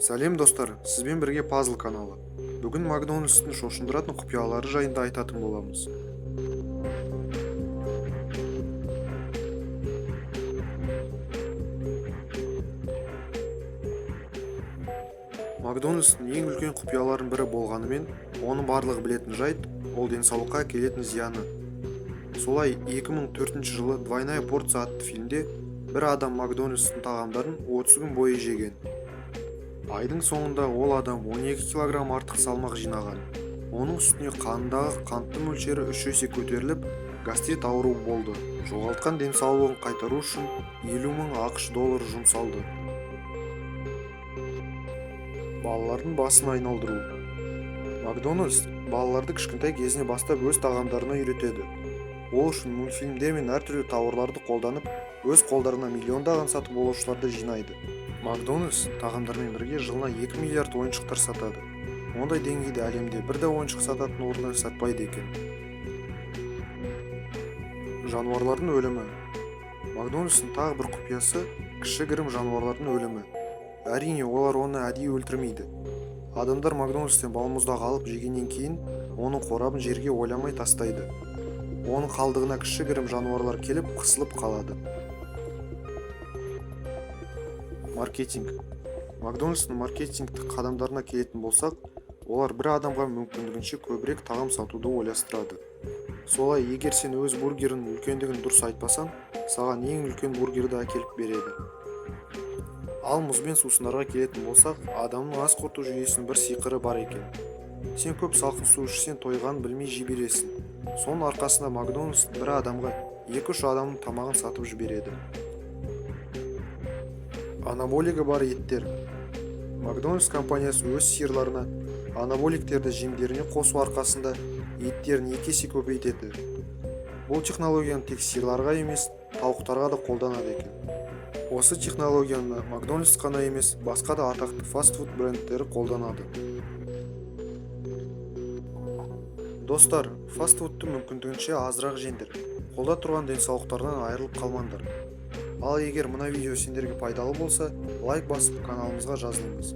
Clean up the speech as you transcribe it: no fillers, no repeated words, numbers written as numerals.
Сәлем, достар! Сізбен бірге Пазл каналы. Бүгін Макдональдстың шошындыратын құпиялары жайында айтатын боламыз. Макдональдстың ең үлкен құпияларының бірі болғанымен, оның барлығы білетін жайт ол денсаулыққа келетін зияны. Солай, 2004 жылы «Двойная порция» атты фильмде бір адам Макдональдстың тағамдарын 30 күн бойы жеген. Айдың соңында ол адам 12 килограмм артық салмақ жинаған. Оның үстіне қанындағы қанттың мөлшері 3 есе көтеріліп, гастрит ауруы болды. Жоғалтқан денсаулығын қайтару үшін 50 мың АҚШ доллары жұмсалды. Балалардың басын айналдыру. Макдональдс балаларды кішкентай кезінен бастап өз тағамдарына үйретеді. Ол үшін мультфильмдер мен әртүрлі тауарларды қолданып, өз қолдарына миллиондаған сатып алушыларды жинайды. Макдональдс тағамдармен бірге жылына 2 миллиард ойыншықтар сатады. Ондай деңгейде әлемде бір де ойыншық сататын орындар сатпайды екен. Жануарлардың өлімі. Макдональдстың тағы бір құпиясы – кішігірім жануарлардың өлімі. Әрине, олар оны әдейі өлтірмейді. Адамдар Макдональдстен балмұздақ алып жегеннен кейін, оның қорабын жерге ойламай тастайды. Оның қалдығына кішігірім жануарлар келіп, қысылып қалады. Маркетинг. Макдональдстың маркетингтік қадамдарына келетін болсақ, олар бір адамға мүмкіндігінше көбірек тағам сатуды ойластырады. Солай, егер сен өз бургерінің үлкендігін дұрыс айтпасаң, саған ең үлкен бургерді әкеліп береді. Ал мұз бен сусындарға келетін болсақ, адамның ас қорыту жүйесінің бір сиқыры бар екен. Сен көп салқын су ішсең, тойғанын білмей жей бересің. Соның арқасында Макдональдс бір адамға екі-үш адамның тамағын сатып жібереді. Анаболигі бар еттер. Макдональдс компаниясы өз сиырларына анаболиктерді жемдеріне қосу арқасында еттерін 2 есе көбейтеді. Бұл технологияны тек сиырларға емес, тауықтарға да қолданады екен. Осы технологияны Макдональдс қана емес, басқа да атақты фастфуд брендтері қолданады. Достар, фастфудты мүмкіндігінше азырақ жеңдер, қолда тұрған денсаулықтарынан айырылып қалмаңдар. Ал егер мына видео сендерге пайдалы болса, лайк басып, каналымызға жазылыңыз.